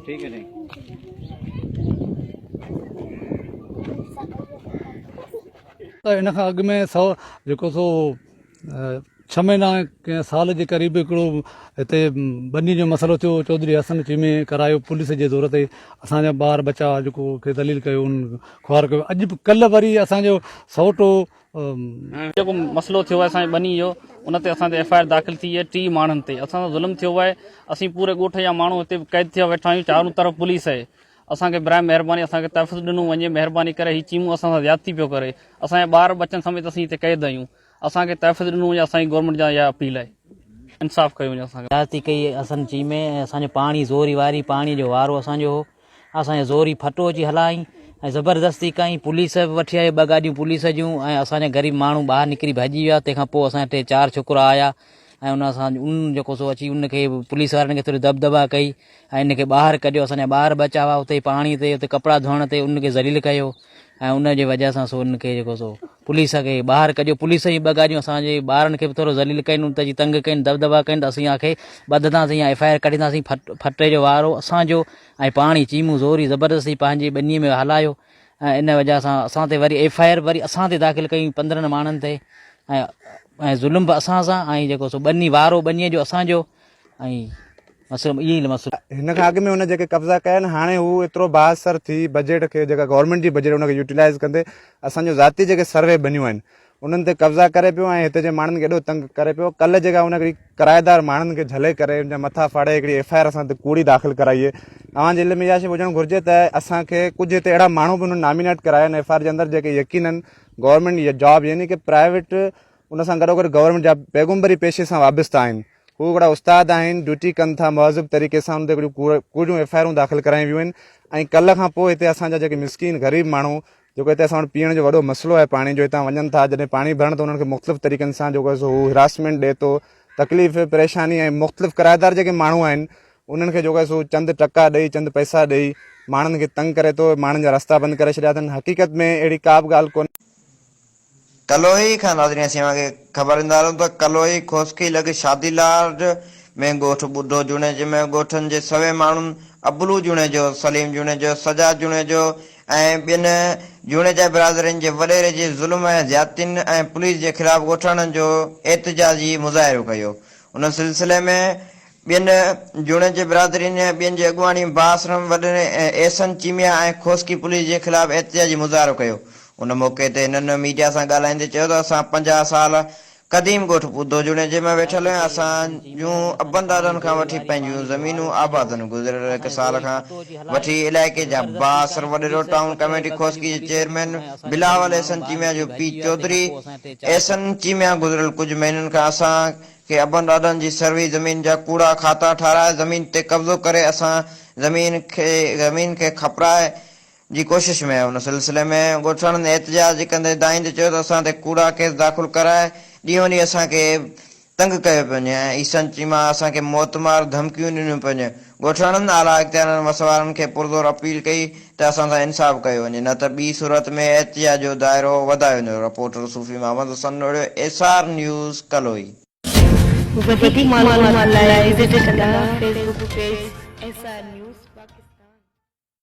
ٺيڪ آهي. ته ان کان اڳ ۾ سو جيڪو سو ڇهه مهينا ڪنهن سال جي قريب هڪڙو هتي ٻني جو مسئلو ٿيو چوڌري حسن چيمي ڪرايو پوليس جي زور تي اسان جا ٻار ٻچا جيڪو کي ذليل ڪيو ان خوار ڪيو اڄ به ڪلهه وري اسان جو سئوٽو جيڪو مسئلو ٿيو آهي اسان جي ٻني جو ان تي اسان تي ايف I R داخل ٿي آهي 30 ماڻهن تي اسان سان ظلم ٿيو آهي اسين پوري ڳوٺ جا ماڻهو هتي قيد ٿيا ويٺا آهيون چارون طرف پوليس آهي اسان کي براء مهرباني اسان کي تحفظ ڏنو وڃي مهرباني ڪري هي چيمون اسان سان زيادتي پيو ڪري اسان جا ٻار ٻچن سميت اسين هتي قيد آهيون اسان کي تحفظ ڏنو وڃي اسان جي گورنمينٽ جا اها اپيل آهي انصاف ڪيو وڃي اسان کي. زيادتي ڪئي اسن چيمي ۽ اسان جو پاڻي زوري واري پاڻي جو وارو اسان جو هو اسان جو زوري ڦٽو اچي هلائين ۽ زبردستي ڪئين پوليس به وٺي آئي ٻه گاڏيون پوليس جون ۽ اسان جا غريب ماڻهو ٻاهر نڪري ڀڄي ويا تنهن کان پوء اسان جا ٽي چار ڇوڪرا آيا ۽ ان اسان ان جيڪو سو اچي ان کي پوليس وارن کي ٿوري دٻدٻا ڪئي ۽ ان کي ٻاهر ڪڍيو اسان جا ٻار ٻچا هئا اتي پاڻي تي اتي ڪپڙا ڌوئڻ تي ان کي ذليل ڪيو ۽ ان جي وجه سان سو ان کي جيڪو سو پوليس کي ٻاهر ڪڍيو پوليس جي ٻه گاڏيون اسان جي ٻارن کي به ٿورو ذليل ڪين اتي جي تنگ ڪين دٻدٻا ڪين ته اسين آکي ٻڌنداسين يا ايف I R ڪڍنداسين ڦٽ ڦٽي جو وارو اسان جو ۽ پاڻي چيمون زوري زبردستي پنهنجي ٻني ۾ هلايو ۽ ان وجه سان اسان تي وري ايف I R وري اسان تي داخل ڪئي 15 ماڻهن تي ۽ ۽ ظلم به اسان سان ۽ جيڪو سو ٻني وارو ٻني جو اسان جو ۽ مسئلو اهي ئي مسئلو. هن کان اڳ ۾ هن جيڪي قبضا ڪيا آهن هاڻي هو ايترو بااثر ٿي بجيٽ کي جيڪا گورنمينٽ جي بجيٽ ان کي يوٽيلائز ڪندي اسان جو ذاتي جيڪي سروي ٻنيون آهن انهن تي قبضا ڪري پيو ۽ هتي جي ماڻهن کي ايڏو تنگ ڪري پيو ڪلهه جيڪا هن هڪڙي ڪرائيدار ماڻهن کي جهلي ڪري ان جا مٿا ڦاڙي هڪڙي ايف I R اسان تي ڪوڙي داخل ڪرائي آهي اوهان جي علم ۾ اها شيء هجڻ گهرجي ته اسان کي ڪجهه هتي اهڙا ماڻهو به انهن نامينيٽ ڪرايا آهن ايف I R جي اندر جيڪي يقينن گورنمينٽ جاب يعني ڪي پرائيويٽ ان سان گڏوگڏ گورنمينٽ جا پيغمبري پيشي سان وابسته آهن. هو هڪڙا استاد آهن، ڊيوٽي ڪن ٿا، مهذب طريقي سان انهن تي هڪڙيون ڪوڙيون ايف I آرون داخل ڪرايون ويون آهن ۽ ڪلهه کان پوء هتي اسان جا جيڪي مسڪين غريب ماڻهو جيڪو هتي اسان وٽ پيئڻ جو وڏو مسئلو آهي پاڻي جو هتان وڃن ٿا جڏهن پاڻي ڀرڻ ته انهن کي مختلف طريقن سان جيڪو آهي سو هو هراسمينٽ ڏئي ٿو تڪليف پريشاني ۽ مختلف ڪرائيدار جيڪي ماڻهو آهن انهن کي جيڪو آهي سو چند ٽڪا ڏئي چند پئسا ڏئي ماڻهن کي تنگ ڪري ٿو ماڻهن جا رستا بند ڪري ڇڏيا اٿن حقيقت ۾ اهڙي ڪا به ڳالهه ڪونهي. ڪلوئي کان ناظرين اسين اوهان کي خبر ڏيندا هلون ته ڪلوئي کوسڪي لڳ شادي لارڊ ۾ ڳوٺ ٻڍو جوڻيجي ۾ ڳوٺن جي سوين ماڻهن ابلو جوڻيجو، سليم جوڻيجو، سجاد جوڻيجو ۽ ٻين جوڻيجا برادرين جي وڏيري جي ظلم ۽ زيادتين ۽ پوليس جي خلاف ڳوٺاڻن جو احتجاجي مظاهرو ڪيو ان سلسلي ۾ ٻين جوڻيجي برادرين ۽ ٻين جي اڳواڻي ۾ بااثرن وڏيري احسن چيميا ۽ کوسڪي پوليس جي خلاف احتجاجي مظاهرو ڪيو. ان موقعي تي هنن ميڊيا سان ڳالهائيندي چيو ته اسان 50 سال قديم ڳوٺ ٻڌو جوڻيجي ۾ ويٺل ۽ اسان جون ابن ڏاڏن کان وٺي پنهنجون زمينون آباد آهن گذريل هڪ سال کان وٺي علائقي جا بااثر وڏيرو ٽائون ڪميٽي کوسڪي جي چيئرمين بلاول احسن چيميا جو پيء چوڌري احسن چيميا گذريل ڪجهه مهينن کان اسان کي ابن ڏاڏن جي سروي زمين جا ڪوڙا کاتا ٺاهرائي زمين تي قبضو ڪري اسان زمين کي زمين کي کپرائي جي ڪوشش ۾ آهي ان سلسلي ۾ ڳوٺاڻن احتجاج ڪندي دانهيندي چيو ته اسان تي ڪوڙا ڪيس داخل ڪرائي ڏينهون ڏينهن اسان کي تنگ ڪيو پيو وڃي ۽ عيسن چيما اسان کي موتمار ڌمڪيون ڏنيون پيو وڃي ڳوٺاڻن اعليٰ اختيارين وس وارن کي پرزور اپيل ڪئي ته اسان سان انصاف ڪيو وڃي نه ته ٻي صورت ۾ احتجاج جو دائرو وڌايو ويندو، reporter Sufi Muhammad Hassan Nohrio, S R news, Kaloi. وڌيڪ معلومات لاء وزٽ ڪندا Facebook page S R news.